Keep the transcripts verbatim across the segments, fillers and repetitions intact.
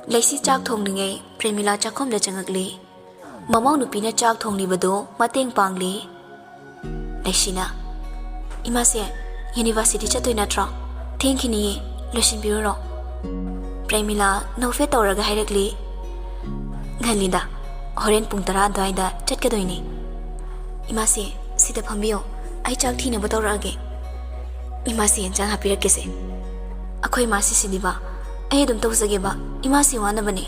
ꯂꯩꯁꯤ ꯆꯥꯛ ꯊꯣꯡꯂꯤꯉꯩ ꯄ꯭ꯔꯦꯃꯤꯂꯥ ꯆꯥꯛꯈꯨꯝꯗ ꯆꯪꯉꯛꯂꯤ꯫ ꯃꯃꯧ ꯅꯨꯄꯤꯅ ꯆꯥꯛ ꯊꯣꯡꯂꯤꯕꯗꯨ ꯃꯇꯦꯡ ꯄꯥꯡꯂꯤ꯫ ꯂꯩꯁꯤꯅ, "ꯏꯃꯥꯁꯦ, ꯌꯨꯅꯤꯚꯔꯁꯤꯇꯤ ꯆꯠꯇꯣꯏ ꯅꯠꯇ꯭ꯔꯣ? ꯊꯦꯡꯈꯤꯅꯤꯌꯦ, ꯂꯣꯏꯁꯤꯟꯕꯤꯔꯨꯔꯣ꯫" ꯄ꯭ꯔꯦꯃꯤꯂꯥ ꯅꯣꯛꯐꯦꯠ ꯇꯧꯔꯒ ꯍꯥꯏꯔꯛꯂꯤ, "ꯉꯜꯂꯤꯗ, ꯍꯣꯔꯦꯟ ꯄꯨꯡ ꯇꯔꯥ ꯑꯗꯨꯋꯥꯏꯗ ꯆꯠꯀꯗꯣꯏꯅꯤ꯫ ꯏꯃꯥꯁꯦ, ꯁꯤꯗ ꯐꯝꯕꯤꯌꯣ, ꯑꯩ ꯆꯥꯛ ꯊꯤꯅꯕ ꯇꯧꯔꯛꯑꯒꯦ꯫ ꯏꯃꯥꯁꯦ, ꯑꯦꯟꯁꯥꯡ ꯍꯥꯞꯄꯤꯔꯛꯀꯦꯁꯦ꯫ ꯑꯩꯈꯣꯏ ꯏꯃꯥꯁꯦ ꯁꯤꯗꯤꯕ, ꯑꯩ ꯑꯗꯨꯝ ꯇꯧꯖꯒꯦꯕ, ꯏꯃꯥꯁꯦ ꯋꯥꯅꯕꯅꯦ꯫"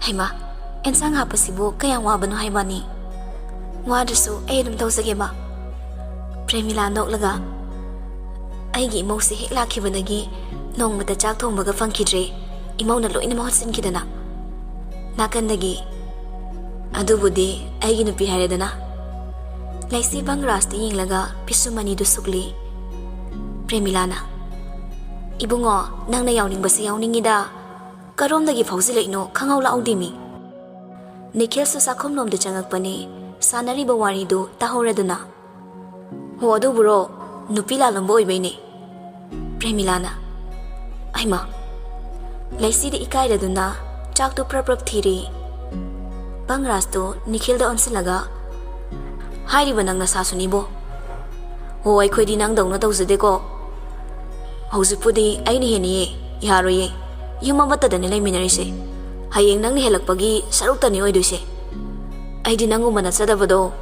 "ꯍꯩꯃꯥ, ꯑꯦꯟꯁꯥꯡ ꯍꯥꯞꯄꯁꯤꯕꯨ ꯀꯌꯥꯝ ꯋꯥꯕꯅꯣ ꯍꯥꯏꯕꯅꯤ? ꯋꯥꯗ꯭ꯔꯁꯨ ꯑꯩ ꯑꯗꯨꯝ ꯇꯧꯖꯒꯦꯕ꯫" ꯄ꯭ꯔꯦꯃꯤꯂꯥ ꯅꯣꯛꯂꯒ, "ꯑꯩꯒꯤ ꯏꯃꯧꯁꯦ ꯍꯦꯛ ꯂꯥꯛꯈꯤꯕꯗꯒꯤ ꯅꯣꯡꯃꯇ ꯆꯥꯛ ꯊꯣꯡꯕꯒ ꯐꯪꯈꯤꯗ꯭ꯔꯦ, ꯏꯃꯧꯅ ꯂꯣꯏꯅ ꯃꯍꯨꯠ ꯁꯤꯟꯈꯤꯗꯅ꯫" ꯅꯥꯀꯟꯗꯒꯤ, "ꯑꯗꯨꯕꯨꯗꯤ ꯑꯩꯒꯤ ꯅꯨꯄꯤ ꯍꯥꯏꯔꯦꯗꯅ꯫" ꯂꯩꯁꯤ ꯕꯪꯒ꯭ꯔꯥꯁꯇ ꯌꯦꯡꯂꯒ ꯄꯤꯁꯨꯝ ꯑꯅꯤꯗꯨ ꯁꯨꯛꯂꯤ꯫ ꯄ꯭ꯔꯦꯃꯤꯂꯥꯅ, "ꯏꯕꯨꯡꯉꯣ, ꯅꯪꯅ ꯌꯥꯎꯅꯤꯡꯕꯁꯦ ꯌꯥꯎꯅꯤꯡꯉꯤꯗ, ꯀꯔꯣꯝꯗꯒꯤ ꯐꯥꯎꯖꯤꯜꯂꯛꯏꯅꯣ ꯈꯪꯍꯧ ꯂꯥꯛꯍꯧꯗꯦꯃꯤ꯫" ꯅꯤꯈꯤꯜꯁꯨ ꯆꯥꯛꯈꯨꯝꯂꯣꯝꯗ ꯆꯪꯉꯛꯄꯅꯤ꯫ ꯁꯥꯟꯅꯔꯤꯕ ꯋꯥꯔꯤꯗꯨ ꯇꯥꯍꯧꯔꯗꯨꯅ, "ꯍꯣ, ꯑꯗꯨꯕꯨꯔꯣ, ꯅꯨꯄꯤ ꯂꯥꯜꯂꯝꯕ ꯑꯣꯏꯕꯩꯅꯦ꯫" ꯄ꯭ꯔꯦꯃꯤꯂꯥꯅ, "ꯑꯩꯃ!" ꯂꯩꯁꯤꯗꯤ ꯏꯀꯥꯏꯔꯗꯨꯅ ꯆꯥꯛꯇꯨ ꯄ꯭ꯔꯞ ꯄ꯭ꯔꯞ ꯊꯤꯔꯤ꯫ ꯕꯪꯒ꯭ꯔꯥꯁꯇꯨ ꯅꯤꯈꯤꯜꯗ ꯑꯣꯟꯁꯤꯜꯂꯒ, "ꯍꯥꯏꯔꯤꯕ ꯅꯪ ꯅꯁꯥꯁꯨꯅꯤꯕꯣ꯫ ꯍꯣ, ꯑꯩꯈꯣꯏꯗꯤ ꯅꯪꯗꯧꯅ ꯇꯧꯖꯗꯦꯀꯣ꯫ ꯍꯧꯖꯤꯛꯄꯨꯗꯤ ꯑꯩꯅ ꯍꯦꯟꯅꯤꯌꯦ, ꯌꯥꯔꯣꯏꯌꯦ꯫ ꯌꯨꯝ ꯑꯃꯠꯇꯗꯅꯦ ꯂꯩꯃꯤꯟꯅꯔꯤꯁꯦ꯫ ꯍꯌꯦꯡ ꯅꯪꯅ ꯍꯦꯜꯂꯛꯄꯒꯤ ꯁꯔꯨꯛꯇꯅꯤ ꯑꯣꯏꯗꯣꯏꯁꯦ꯫ ꯑꯩꯗꯤ ꯅꯪꯒꯨꯝꯕ ꯅꯠꯆꯗꯕꯗꯣ꯫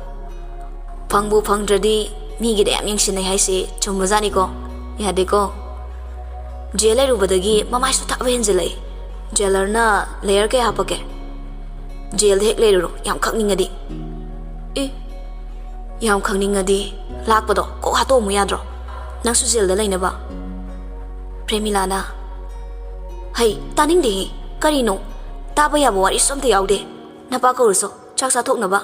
ꯐꯪꯕꯨ ꯐꯪꯗ꯭ꯔꯗꯤ ꯃꯤꯒꯤꯗ ꯌꯥꯝ ꯌꯦꯡꯁꯤꯟꯅꯩ ꯍꯥꯏꯁꯦ ꯆꯨꯝꯕꯖꯥꯠꯅꯤꯀꯣ꯫ ꯌꯥꯗꯦꯀꯣ꯫ ꯖꯦꯜ ꯂꯩꯔꯨꯕꯗꯒꯤ ꯃꯃꯥꯏꯁꯨ ꯊꯥꯕ ꯍꯦꯟꯖꯤꯜꯂꯛꯑꯦ꯫ ꯖꯦꯂꯔꯅ ꯂꯦꯌꯔ ꯀꯌꯥ ꯍꯥꯞꯄꯛꯀꯦ? ꯖꯦꯜꯗ ꯍꯦꯛ ꯂꯩꯔꯨꯔꯣ, ꯌꯥꯝ ꯈꯪꯅꯤꯡꯉꯗꯤ꯫" "ꯑꯦ, ꯌꯥꯝ ꯈꯪꯅꯤꯡꯉꯗꯤ ꯂꯥꯛꯄꯗꯣ ꯀꯣꯛ ꯍꯥꯠꯇꯣꯛꯑꯝꯃꯨ ꯌꯥꯗ꯭ꯔꯣ? ꯅꯪꯁꯨ ꯖꯦꯜꯗ ꯂꯩꯅꯕ꯫" ꯄ꯭ꯔꯦꯃꯤꯂꯥꯅ, "ꯍꯩ, ꯇꯥꯅꯤꯡꯗꯦꯍꯦ꯫ ꯀꯔꯤꯅꯣ? ꯇꯥꯕ ꯌꯥꯕ ꯋꯥꯔꯤꯁꯨ ꯑꯝꯇ ꯌꯥꯎꯗꯦ꯫ ꯅꯄꯥ ꯀꯧꯔꯨꯁꯣ, ꯆꯥꯛ ꯆꯥꯊꯣꯛꯅꯕ꯫"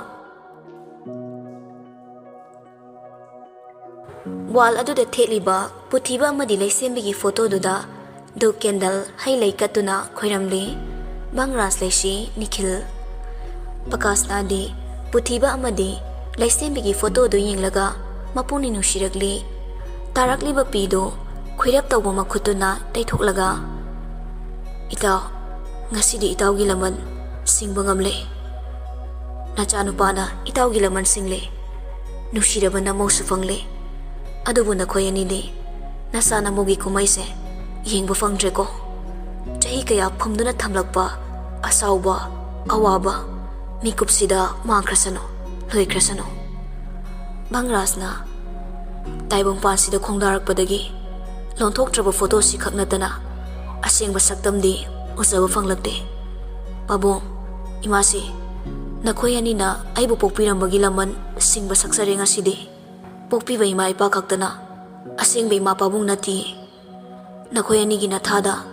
ꯋꯥꯜ ꯑꯗꯨꯗ ꯊꯦꯠꯂꯤꯕ ꯄꯨꯊꯤꯕ ꯑꯃꯗꯤ ꯂꯩꯁꯦꯝꯕꯤꯒꯤ ꯐꯣꯇꯣꯗꯨꯗ ꯙꯨꯞ ꯀꯦꯟꯗꯜ ꯍꯩ ꯂꯩ ꯀꯠꯇꯨꯅ ꯈꯣꯏꯔꯝꯂꯤ ꯕꯪꯒ꯭ꯔꯥꯁ ꯂꯩꯁꯤ ꯅꯤꯈꯤꯜ꯫ ꯄꯀꯥꯁꯅꯥꯗꯤ ꯄꯨꯊꯤꯕ ꯑꯃꯗꯤ ꯂꯩꯁꯦꯝꯕꯤꯒꯤ ꯐꯣꯇꯣꯗꯨ ꯌꯦꯡꯂꯒ ꯃꯄꯨꯛꯅꯤꯡ ꯅꯨꯡꯁꯤꯔꯛꯂꯤ꯫ ꯇꯥꯔꯛꯂꯤꯕ ꯄꯤꯗꯨ ꯈꯨꯏꯔꯞ ꯇꯧꯕ ꯃꯈꯨꯠꯇꯨꯅ ꯇꯩꯊꯣꯛꯂꯒ, "ꯏꯇꯥꯎ, ꯉꯁꯤꯗꯤ ꯏꯇꯥꯎꯒꯤ ꯂꯃꯟ ꯁꯤꯡꯕ ꯉꯝꯂꯦ꯫ ꯅꯆꯥꯅꯨꯄꯥꯅ ꯏꯇꯥꯎꯒꯤ ꯂꯃꯟ ꯁꯤꯡꯂꯦ꯫ ꯅꯨꯡꯁꯤꯔꯕ ꯅꯃꯧꯁꯨ ꯐꯪꯂꯦ꯫ ꯑꯗꯨꯕꯨ ꯅꯈꯣꯏ ꯑꯅꯤꯗꯤ ꯅꯆꯥ ꯅꯃꯧꯒꯤ ꯀꯨꯝꯍꯩꯁꯦ ꯌꯦꯡꯕ ꯐꯪꯗ꯭ꯔꯦꯀꯣ꯫ ꯆꯍꯤ ꯀꯌꯥ ꯐꯨꯝꯗꯨꯅ ꯊꯝꯂꯛꯄ ꯑꯁꯥꯎꯕ, ꯑꯋꯥꯕ ꯃꯤꯀꯨꯞꯁꯤꯗ ꯃꯥꯡꯈ꯭ꯔꯁꯅꯨ, ꯂꯣꯏꯈ꯭ꯔꯁꯅꯨ꯫ ꯚꯪꯔꯥꯖꯅ ꯇꯥꯏꯕꯪꯄꯥꯟꯁꯤꯗ ꯈꯣꯡꯗꯥꯔꯛꯄꯗꯒꯤ ꯂꯣꯟꯊꯣꯛꯇ꯭ꯔꯕ ꯐꯣꯇꯣꯁꯤ ꯈꯛ ꯅꯠꯇꯅ ꯑꯁꯦꯡꯕ ꯁꯛꯇꯝꯗꯤ ꯎꯖꯕ ꯐꯪꯂꯛꯇꯦ꯫ ꯄꯥꯕꯨꯡ, ꯏꯃꯥꯁꯤ, ꯅꯈꯣꯏ ꯑꯅꯤꯅ ꯑꯩꯕꯨ ꯄꯣꯛꯄꯤꯔꯝꯕꯒꯤ ꯂꯃꯟ ꯁꯤꯡꯕ ꯁꯛꯆꯔꯦ ꯉꯁꯤꯗꯤ꯫ ꯄꯣꯛꯄꯤꯕ ꯏꯃꯥ ꯏꯄꯥ ꯈꯛꯇꯅ ꯑꯁꯦꯡꯕ ꯏꯃꯥ ꯄꯥꯕꯨꯡ ꯅꯠꯇꯤꯌꯦ꯫ ꯅꯈꯣꯏ ꯑꯅꯤꯒꯤ ꯅꯊꯥꯗ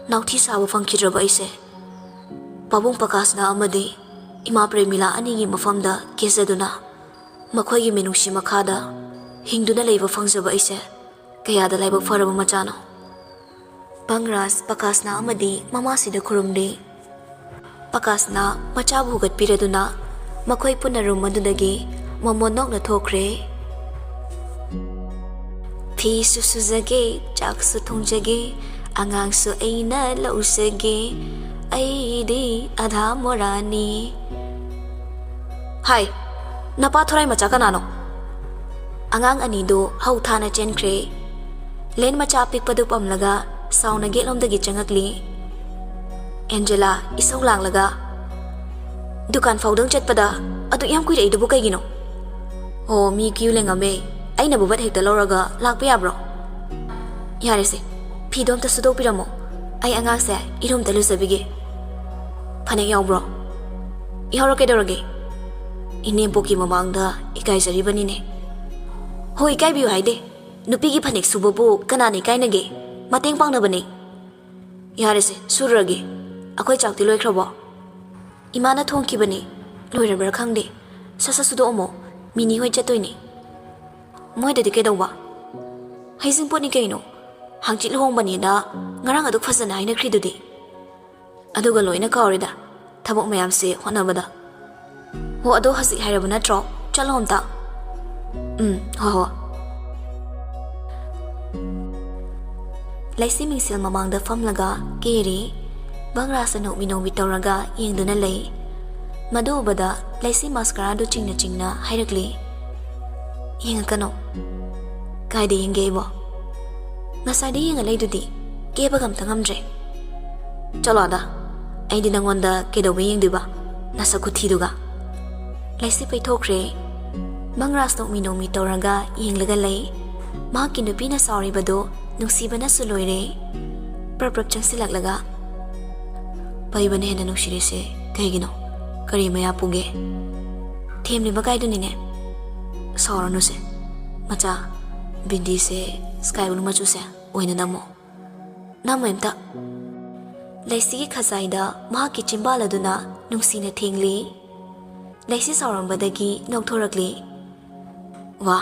ꯅꯥꯎꯊꯤ ꯁꯥꯕ ꯐꯪꯈꯤꯗ꯭ꯔꯕ ꯑꯩꯁꯦ ꯄꯥꯕꯨꯡ ꯄꯀꯥꯁꯅ ꯑꯃꯗꯤ ꯏꯃꯥ ꯄ꯭ꯔꯦꯃꯤꯂꯥ ꯑꯅꯤꯒꯤ ꯃꯐꯝꯗ ꯀꯦꯖꯗꯨꯅ ꯃꯈꯣꯏꯒꯤ ꯃꯤꯅꯨꯡꯁꯤ ꯃꯈꯥꯗ ꯍꯤꯡꯗꯨꯅ ꯂꯩꯕ ꯐꯪꯖꯕ ꯑꯩꯁꯦ ꯀꯌꯥꯗ ꯂꯥꯏꯕꯛ ꯐꯔꯕ ꯃꯆꯥꯅꯣ꯫ ꯚꯪꯔꯥꯖ ꯄꯀꯥꯁꯅ ꯑꯃꯗꯤ ꯃꯃꯥꯁꯤꯗ ꯈꯨꯔꯨꯝꯂꯤ꯫ ꯄꯀꯥꯁꯅ ꯃꯆꯥꯕꯨ ꯍꯨꯒꯠꯄꯤꯔꯗꯨꯅ ꯃꯈꯣꯏ ꯄꯨꯟꯅ ꯔꯨꯝ ꯑꯗꯨꯗꯒꯤ ꯃꯃꯣꯟ ꯅꯣꯛꯅ ꯊꯣꯛꯈ꯭ꯔꯦ꯫ ꯐꯤꯁꯨ ꯁꯨꯖꯒꯦ, ꯆꯥꯛꯁꯨ ꯊꯣꯡꯖꯒꯦ, ꯑꯉꯥꯡꯁꯨ ꯑꯩꯅ ꯂꯧꯖꯒꯦ, ꯑꯩꯗꯤ ꯑꯙꯥ ꯃꯣꯔꯥꯅꯤ꯫ ꯍꯥꯏ, ꯅꯄꯥ ꯊꯣꯔꯥꯏ ꯃꯆꯥ ꯀꯅꯥꯅꯣ? ꯑꯉꯥꯡ ꯑꯅꯤꯗꯨ ꯍꯧ ꯊꯥꯅ ꯆꯦꯟꯈ꯭ꯔꯦ꯫ ꯂꯦꯟ ꯃꯆꯥ ꯑꯄꯤꯛꯄꯗꯨ ꯄꯝꯂꯒ ꯁꯥꯎꯅ ꯒꯦꯠꯂꯣꯝꯗꯒꯤ ꯆꯪꯉꯛꯂꯤ꯫ ꯑꯦꯟꯖꯦꯂꯥ ꯏꯁꯧ ꯂꯥꯡꯂꯒ, "ꯗꯨꯀꯥꯟ ꯐꯥꯎꯗꯪ ꯆꯠꯄꯗ ꯑꯗꯨꯛ ꯌꯥꯝ ꯀꯨꯏꯔꯛꯏꯗꯨꯕꯨ ꯀꯩꯒꯤꯅꯣ?" "ꯑꯣ, ꯃꯤ ꯀ꯭ꯌꯨ ꯂꯦꯡꯉꯝꯃꯦ, ꯑꯩꯅ ꯕꯨꯕꯠ ꯍꯦꯛꯇ ꯂꯧꯔꯒ ꯂꯥꯛꯄ ꯌꯥꯕ꯭ꯔꯣ?" "ꯌꯥꯔꯦꯁꯦ, ꯐꯤꯗꯣ ꯑꯝꯇ ꯁꯨꯗꯣꯛꯄꯤꯔꯝꯃꯣ, ꯑꯩ ꯑꯉꯥꯡꯁꯦ ꯏꯔꯨꯝꯇ ꯂꯨꯖꯕꯤꯒꯦ꯫" "ꯐꯅꯦꯛ ꯌꯥꯎꯕ꯭ꯔꯣ?" "ꯌꯥꯎꯔ ꯀꯩꯗꯧꯔꯒꯦ? ꯏꯅꯦꯝꯄꯣꯛꯀꯤ ꯃꯃꯥꯡꯗ ꯏꯀꯥꯏꯖꯔꯤꯕꯅꯤꯅꯦ꯫" "ꯍꯣ, ꯏꯀꯥꯏꯕꯤꯌꯨ ꯍꯥꯏꯗꯦ, ꯅꯨꯄꯤꯒꯤ ꯐꯅꯦꯛ ꯁꯨꯕꯕꯨ ꯀꯅꯥꯅ ꯏꯀꯥꯏꯅꯒꯦ? ꯃꯇꯦꯡ ꯄꯥꯡꯅꯕꯅꯦ꯫" "ꯌꯥꯔꯦꯁꯦ, ꯁꯨꯔꯨꯔꯒꯦ, ꯑꯩꯈꯣꯏ ꯆꯥꯛꯇꯤ ꯂꯣꯏꯈ꯭ꯔꯕꯣ?" "ꯏꯃꯥꯅ ꯊꯣꯡꯈꯤꯕꯅꯦ, ꯂꯣꯏꯔꯕ꯭ꯔꯥ ꯈꯪꯗꯦ꯫ ꯁꯠ ꯁꯠ ꯁꯨꯗꯣꯛꯑꯝꯃꯣ, ꯃꯤꯅꯤ ꯍꯣꯏ ꯆꯠꯇꯣꯏꯅꯦ꯫" "ꯃꯣꯏꯗꯗꯤ ꯀꯩꯗꯧꯕ?" "ꯍꯩꯖꯤꯡꯄꯣꯠꯅꯤ ꯀꯩꯅꯣ, ꯍꯥꯡꯆꯤꯠ ꯂꯨꯍꯣꯡꯕꯅꯦꯅ ꯉꯔꯥꯡ ꯑꯗꯨꯛ ꯐꯖꯅ ꯍꯥꯏꯅꯈ꯭ꯔꯤꯗꯨꯗꯤ꯫" "ꯑꯗꯨꯒ ꯂꯣꯏꯅ ꯀꯥꯎꯔꯦꯗ, ꯊꯕꯛ ꯃꯌꯥꯝꯁꯦ ꯍꯣꯠꯅꯕꯗ꯫" "ꯍꯣ, ꯑꯗꯣ ꯍꯧꯖꯤꯛ ꯍꯥꯏꯔꯕ ꯅꯠꯇ꯭ꯔꯣ? ꯆꯠꯂꯣ ꯑꯝꯇ꯫" "ꯎꯝ, ꯍꯣ ꯍꯣ꯫" ꯂꯩꯁꯤ ꯃꯤꯡꯁꯦꯜ ꯃꯃꯥꯡꯗ ꯐꯝꯂꯒ ꯀꯦꯔꯤ꯫ ꯕꯪꯒ꯭ꯔꯥꯁꯅ ꯅꯣꯛꯃꯤ ꯅꯣꯛꯃꯤ ꯇꯧꯔꯒ ꯌꯦꯡꯗꯨꯅ ꯂꯩ꯫ ꯃꯗꯨ ꯎꯕꯗ ꯂꯩꯁꯤ ꯃꯁꯀꯔꯥꯗꯨ ꯆꯤꯡꯅ ꯆꯤꯡꯅ ꯍꯥꯏꯔꯛꯂꯤ, "ꯌꯦꯡꯉꯛꯀꯅꯣ꯫ ꯀꯥꯏꯗ ꯌꯦꯡꯒꯦ ꯑꯩꯕꯣ? ꯉꯁꯥꯏꯗ ꯌꯦꯡꯉ ꯂꯩꯗꯨꯗꯤ, ꯀꯦꯕꯒ ꯑꯝꯇ ꯉꯝꯗ꯭ꯔꯦ꯫ ꯆꯠꯂꯣ ꯑꯗ, ꯑꯩꯗꯤ ꯅꯪꯉꯣꯟꯗ ꯀꯩꯗꯧꯕ ꯌꯦꯡꯗꯣꯏꯕ, ꯅꯁꯛ ꯈꯨꯊꯤꯗꯨꯒ?" ꯂꯩꯁꯤ ꯄꯩꯊꯣꯛꯈ꯭ꯔꯦ꯫ ꯕꯪꯒ꯭ꯔꯥꯁ ꯅꯣꯛꯃꯤ ꯅꯣꯛꯃꯤ ꯇꯧꯔꯒ ꯌꯦꯡꯂꯒ ꯂꯩ꯫ ꯃꯍꯥꯛꯀꯤ ꯅꯨꯄꯤꯅ ꯁꯥꯎꯔꯤꯕꯗꯨ ꯅꯨꯡꯁꯤꯕꯅꯁꯨ ꯂꯣꯏꯔꯦ꯫ ꯄ꯭ꯔꯞ ꯄ꯭ꯔꯞ ꯆꯪꯁꯤꯜꯂꯛꯂꯒ, "ꯄꯩꯕꯅ ꯍꯦꯟꯅ ꯅꯨꯡꯁꯤꯔꯤꯁꯦ ꯀꯩꯒꯤꯅꯣ? ꯀꯔꯤ ꯃꯌꯥ ꯄꯨꯒꯦ?" "ꯊꯦꯝꯂꯤꯕ ꯀꯥꯏꯗꯨꯅꯤꯅꯦ꯫ ꯁꯥꯎꯔꯅꯨꯁꯦ, ꯃꯆꯥ, ꯕꯤꯟꯗꯤꯁꯦ ꯁ꯭ꯀꯥꯏ ꯕ꯭ꯂꯨ ꯃꯆꯨꯁꯦ ꯑꯣꯏꯅ ꯅꯝꯃꯣ꯫ ꯅꯝꯃꯣ ꯑꯝꯇ꯫" ꯂꯩꯁꯤꯒꯤ ꯈꯖꯥꯏꯗ ꯃꯍꯥꯛꯀꯤ ꯆꯤꯝꯕꯥꯜ ꯑꯗꯨꯅ ꯅꯨꯡꯁꯤꯅ ꯊꯦꯡꯂꯤ꯫ ꯂꯩꯁꯤ ꯁꯥꯎꯔꯝꯕꯗꯒꯤ ꯅꯣꯛꯊꯣꯔꯛꯂꯤ꯫ "ꯋꯥ,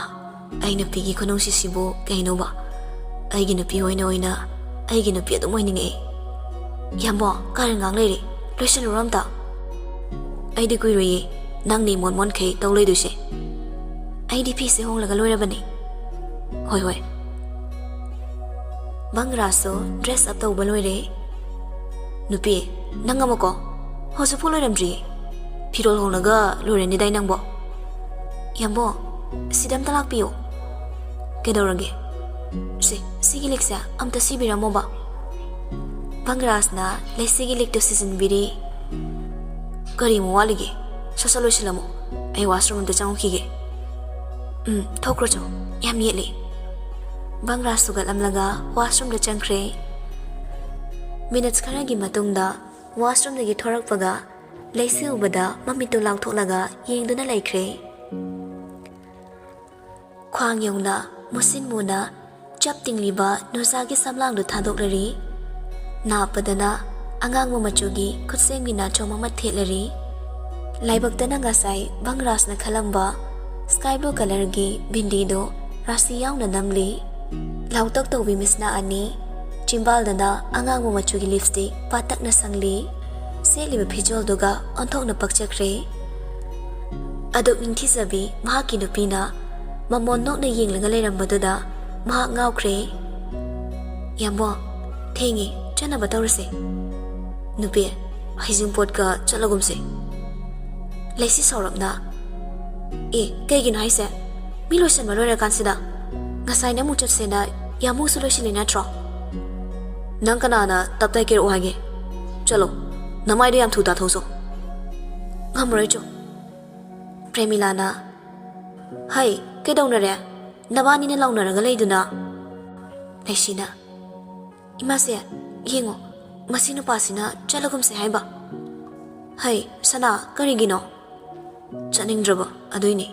ꯑꯩ ꯅꯨꯄꯤꯒꯤ ꯈꯨꯅꯨꯡꯁꯤꯁꯤꯕꯨ ꯀꯩꯅꯣꯕ? ꯑꯩꯒꯤ ꯅꯨꯄꯤ ꯑꯣꯏꯅ ꯑꯣꯏꯅ ꯑꯩꯒꯤ ꯅꯨꯄꯤ ꯑꯗꯨꯝ ꯑꯣꯏꯅꯤꯡꯉꯛꯑꯦ꯫ ꯌꯥꯝꯕꯣ, ꯀꯥꯔꯟ ꯉꯥꯡ ꯂꯩꯔꯦ, ꯂꯣꯏꯁꯤꯜꯂꯨꯔꯣ ꯑꯝꯇ꯫" "ꯑꯩꯗꯤ ꯀꯨꯏꯔꯣꯏꯌꯦ, ꯅꯪꯅꯦ ꯃꯣꯟ ꯃꯣꯟꯈꯩ ꯇꯧ ꯂꯩꯗꯣꯏꯁꯦ꯫ ꯑꯩꯗꯤ ꯐꯤꯁꯦ ꯍꯣꯡꯂꯒ ꯂꯣꯏꯔꯕꯅꯦ꯫" "ꯍꯣꯏ, ꯍꯣꯏ꯫" ꯕꯪꯒ꯭ꯔꯥꯁꯁꯨ ꯗ꯭ꯔꯦꯁ ꯑꯞ ꯇꯧꯕ ꯂꯣꯏꯔꯦ꯫ "ꯅꯨꯄꯤ, ꯅꯪ ꯑꯃꯀꯣ ꯍꯧꯖꯤꯛꯐꯥꯎ ꯂꯣꯏꯔꯝꯗ꯭ꯔꯤꯌꯦ꯫ ꯐꯤꯔꯣꯜ ꯍꯣꯡꯂꯒ ꯂꯣꯏꯔꯅꯤꯗꯥꯏ ꯅꯪꯕꯣ?" "ꯌꯥꯝꯕꯣ, ꯁꯤꯗ ꯑꯝꯇ ꯂꯥꯛꯄꯤꯌꯣ꯫" "ꯀꯩꯗꯧꯔꯒꯦ?" "ꯁꯤ, ꯁꯤꯒꯤ ꯂꯤꯛꯁꯦ ꯑꯝꯇ ꯁꯤꯕꯤꯔꯝꯃꯣꯕ꯫" ꯕꯪꯒ꯭ꯔꯥꯁꯅ ꯂꯩꯁꯤꯒꯤ ꯂꯤꯛꯇꯨ ꯁꯤꯖꯤꯟꯕꯤꯔꯤ꯫ "ꯀꯔꯤꯃꯨꯛ ꯋꯥꯠꯂꯤꯒꯦ? ꯁꯠ ꯁꯠ ꯂꯣꯏꯁꯤꯜꯂꯝꯃꯣ꯫ ꯑꯩ ꯋꯥꯁꯔꯨꯝ ꯑꯝꯇ ꯆꯪꯉꯨꯈꯤꯒꯦ꯫" "ꯎꯝ, ꯊꯣꯛꯈ꯭ꯔꯣ ꯆꯣ, ꯌꯥꯝ ꯌꯦꯠꯂꯤ꯫" ꯕꯪꯒ꯭ꯔꯥꯁ ꯁꯨꯒꯠꯂꯝꯂꯒ ꯋꯥꯁꯔꯨꯝꯗ ꯆꯪꯈ꯭ꯔꯦ꯫ ꯃꯤꯅꯠꯁ ꯈꯔꯒꯤ ꯃꯇꯨꯡꯗ ꯋꯥꯁꯔꯨꯝꯗꯒꯤ ꯊꯣꯔꯛꯄꯒ ꯂꯩꯁꯤ ꯎꯕꯗ ꯃꯃꯤꯠꯇꯨ ꯂꯥꯎꯊꯣꯛꯂꯒ ꯌꯦꯡꯗꯨꯅ ꯂꯩꯈ꯭ꯔꯦ꯫ ꯈ꯭ꯋꯥꯡ ꯌꯧꯅ ꯃꯨꯁꯤꯟ ꯃꯨꯅ ꯆꯞ ꯇꯤꯡꯂꯤꯕ ꯅꯨꯖꯥꯒꯤ ꯁꯝꯂꯥꯡꯗꯨ ꯊꯥꯗꯣꯛꯂꯔꯤ꯫ ꯅꯥꯞꯄꯗꯅ ꯑꯉꯥꯡꯕ ꯃꯆꯨꯒꯤ ꯈꯨꯠꯁꯦꯝꯒꯤ ꯅꯥꯆꯣꯝ ꯑꯃ ꯊꯦꯠꯂꯔꯤ꯫ ꯂꯥꯏꯕꯛꯇꯅ ꯉꯁꯥꯏ ꯕꯪꯒ꯭ꯔꯥꯁꯅ ꯈꯜꯂꯝꯕ ꯁ꯭ꯀꯥꯏ ꯕ꯭ꯂꯨ ꯀꯂꯔꯒꯤ ꯕꯤꯟꯗꯤꯗꯨ ꯔꯥꯁꯤ ꯌꯥꯎꯅ ꯅꯝꯂꯤ꯫ ꯂꯥꯎꯇꯛ ꯇꯧꯕꯤ ꯃꯤꯠꯁꯅꯥ ꯑꯅꯤ, ꯆꯤꯝꯕꯥꯜꯗꯅ ꯑꯉꯥꯡꯕ ꯃꯆꯨꯒꯤ ꯂꯤꯞꯁꯇꯤꯛ ꯄꯥꯇꯛꯅ ꯁꯪꯂꯤ꯫ ꯁꯦꯠꯂꯤꯕ ꯐꯤꯖꯣꯜꯗꯨꯒ ꯑꯣꯟꯊꯣꯛꯅ ꯄꯛꯆꯈ꯭ꯔꯦ꯫ ꯑꯗꯨꯛ ꯅꯤꯡꯊꯤꯖꯕꯤ ꯃꯍꯥꯛꯀꯤ ꯅꯨꯄꯤꯅ ꯃꯃꯣꯟ ꯅꯣꯛꯅ ꯌꯦꯡꯂꯒ ꯂꯩꯔꯝꯕꯗꯨꯗ ꯃꯍꯥꯛ ꯉꯥꯎꯈ꯭ꯔꯦ꯫ "ꯌꯥꯝꯕꯣ, ꯊꯦꯡꯉꯦ, ꯆꯠꯅꯕ ꯇꯧꯔꯁꯦ꯫" "ꯅꯨꯄꯤ, ꯍꯩꯖꯤꯡꯄꯣꯠꯀ ꯆꯠꯂꯒꯨꯝꯁꯦ꯫" ꯂꯩꯁꯤ ꯁꯥꯎꯔꯞꯅ, "ꯑꯦ, ꯀꯩꯒꯤꯅꯣ ꯍꯥꯏꯁꯦ? ꯃꯤ ꯂꯣꯏꯁꯟꯕ ꯂꯣꯏꯔꯀꯥꯟꯁꯤꯗ ꯉꯁꯥꯏꯅ ꯑꯃꯨꯛ ꯆꯠꯁꯦꯅ ꯌꯥꯝꯃꯨꯛꯁꯨ ꯂꯣꯏꯁꯤꯜꯂꯤ ꯅꯠꯇ꯭ꯔꯣ? ꯅꯪ ꯀꯅꯥꯅ ꯇꯞꯇꯥꯏ ꯀꯦꯔꯛꯑꯣ ꯍꯥꯏꯒꯦ? ꯆꯠꯂꯣ, ꯅꯃꯥꯏꯗꯣ ꯌꯥꯝ ꯊꯨ ꯇꯥꯊꯣꯛꯆꯣ꯫" "ꯉꯝꯃꯔꯣꯏ ꯆꯣ꯫" ꯄ꯭ꯔꯦꯃꯤꯂꯥꯅ, "ꯍꯩ, ꯀꯩꯗꯧꯅꯔꯦ? ꯅꯕꯥꯅꯤꯅ ꯂꯥꯎꯅꯔꯒ ꯂꯩꯗꯨꯅ?" ꯂꯩꯁꯤꯅ, "ꯏꯃꯥꯁꯦ, ꯌꯦꯡꯉꯣ, ꯃꯁꯤ ꯅꯨꯄꯥꯁꯤꯅ ꯆꯠꯂꯒꯨꯝꯁꯦ ꯍꯥꯏꯕ꯫" "ꯍꯩ, ꯁꯅꯥ, ꯀꯔꯤꯒꯤꯅꯣ?" "ꯆꯠꯅꯤꯡꯗ꯭ꯔꯕ, ꯑꯗꯨꯏꯅꯤ꯫"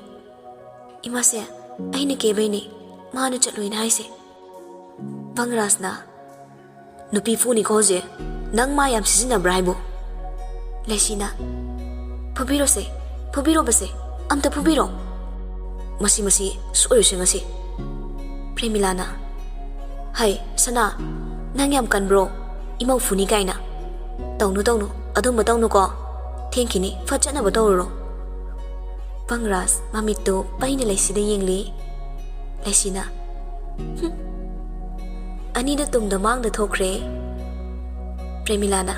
"ꯏꯃꯥꯁꯦ, ꯑꯩꯅ ꯀꯦꯕꯩꯅꯦ, ꯃꯥꯅ ꯆꯠꯂꯣꯏꯅ ꯍꯥꯏꯁꯦ꯫" ꯚꯪꯔꯥꯖꯅ, "ꯅꯨꯄꯤ ꯐꯨꯅꯤꯀꯣ ꯍꯧꯖꯤꯛ꯫ ꯅꯪ ꯃꯥ ꯌꯥꯝ ꯁꯤꯖꯤꯟꯅꯕ꯭ꯔꯥ ꯍꯥꯏꯕꯨ?" ꯂꯩꯁꯤꯅ, "ꯐꯨꯕꯤꯔꯣꯁꯦ, ꯐꯨꯕꯤꯔꯣꯕꯁꯦ, ꯑꯝꯇ ꯐꯨꯕꯤꯔꯣ꯫ ꯃꯁꯤ, ꯃꯁꯤ ꯁꯣꯏꯔꯣꯏꯁꯦ ꯉꯁꯤ꯫" ꯄ꯭ꯔꯦꯃꯤꯂꯥꯅ, "ꯍꯩ, ꯁꯅꯥ, ꯅꯪ ꯌꯥꯝ ꯀꯟꯕ꯭ꯔꯣ? ꯏꯃꯧ ꯐꯨꯅꯤ ꯀꯥꯏꯅ꯫ ꯇꯧꯅꯨ, ꯇꯧꯅꯨ, ꯑꯗꯨꯝꯕ ꯇꯧꯅꯨꯀꯣ꯫ ꯊꯦꯡꯈꯤꯅꯤ, ꯐꯠ ꯆꯠꯅꯕ ꯇꯧꯔꯨꯔꯣ꯫" ꯚꯪꯔꯥꯖ ꯃꯃꯤꯠꯇꯨ ꯄꯩꯅ ꯂꯩꯁꯤꯗ ꯌꯦꯡꯂꯤ꯫ ꯂꯩꯁꯤꯅ, "ꯍꯨꯝ, ꯑꯅꯤꯗ ꯇꯨꯡꯗ ꯃꯥꯡꯗ ꯊꯣꯛꯈ꯭ꯔꯦ꯫" ꯄ꯭ꯔꯦꯃꯤꯂꯥꯅ,